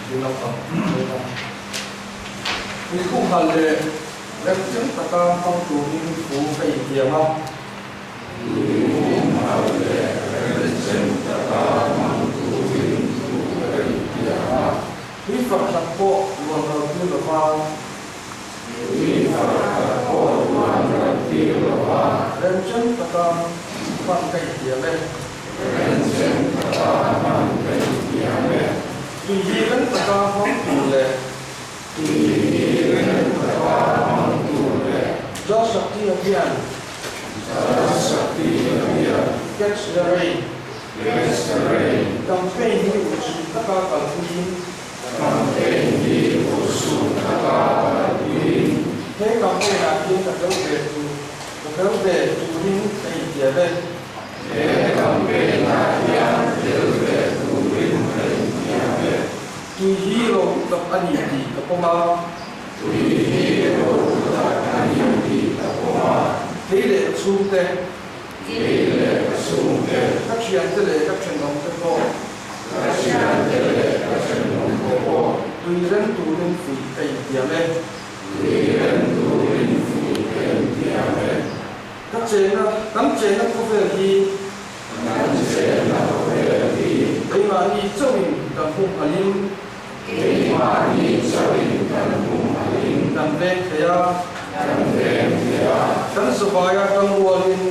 Zirtir naupang an sawi a. Tui humhalh leh remchem taka hmang turin thu ka intiam a. Tui humhalh leh remchem taka hmang turin thu ka intiam a. Tui farkhat pawh luan ral tir lova. Tui farkhat pawh luan ral tir lova. Remchem taka hman ka intiam e. Remchem taka hman ka intiam e. Tui hi rem taka hmang tur leh. Tui hi rem taka hmang tur leh. Jal Shakti Abhiyan. Jal Shakti Abhiyan. Catch the Rain. Catch the Rain. Campaign hi urhsun taka kalpuiin. Campaign hi urhsun taka kalpuiin. He campaign ah hian ka tel ve tur, ka tel ve turin ka intiam e. He campaign ah hian tel ve turin ka intiam e. Tui hi ro tak a ni tih ka pawm a. Tui hi ro tak a ni tih ka pawm a. Kei leh ka chhungte. Kei leh ka chhungte. Ka thiante leh ka thenawmte pawh. Ka thiante leh ka thenawmte pawh. Tui reng turin fuih ka intiam e. Tui reng turin fuih ka intiam e. Ka chena, kan chena khawvel hi. Kan chena khawvel hi. Keimahni chauhin kan humhalhin. Keimahni chauhin kan humhalhin. Kan veng thei a. Kan veng thei a. Kan zavaia kan rualin.